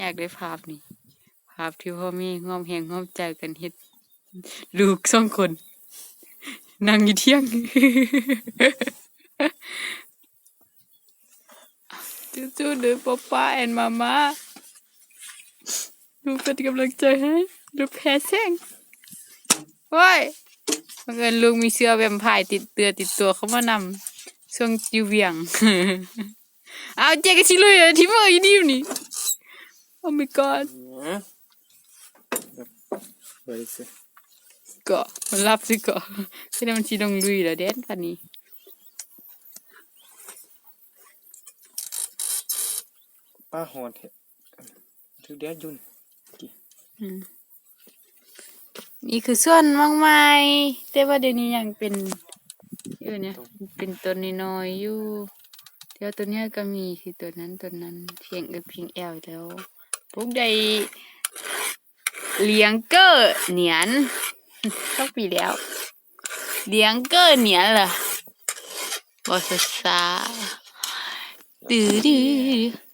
ຍາກໄດ້ພາບນີ້ ພາບທີ່ພໍ່ແມ່ຮ່ວມແຮງຮ່ວມໃຈກັນເຮັດລູກສອງຄົນ ນັ່ງຢູ່ທ່ຽງ ສູ້ໆເດີປ້າໆ ແອນມາມາ ລູກເປັນກຳລັງໃຈໃຫ້ ລູກແຜ່ແສງ ໂອ້ຍ ບັງເອີນລູກມີເຊື້ອແວມພາຍຕິດເນື້ອຕິດຕົວເຂົ້າມານຳ ຊ່ວງຢູ່ວຽງ ອ້າວ ເຈກະຊິລຸຍເລີຍ ທີ່ເມີຢູ່ນີ້ນີ້ Oh my god ເອີ ເອີ ເກາະ ມັນຫຼັບຊິເກາະ ຄືມັນຊິລົງລຸຍແລ້ວເດ້ ປານນີ້ ປ້າຮ້ອນແທ້ ຖືກແດດຢູ່ນີ້ ອືມ ນີ້ຄືສວນໝາກໄມ້ ແຕ່ວ່າດຽວນີ້ຍັງເປັນ ເອີ ເປັນຕົ້ນນ້ອຍໆຢູ່ ແຕ່ວ່າຕົ້ນໃຫຍ່ກໍມີ ຄືຕົ້ນນັ້ນຕົ້ນນັ້ນ ພຽງເອີ ພຽງແອວແລ້ວ ປູກໄດ້ ລ້ຽງເກີ້ນຽນ ສອງປີແລ້ວ ລ້ຽງເກີ້ນຽນລະ ເວົ້າຊ້າໆ ດືໆ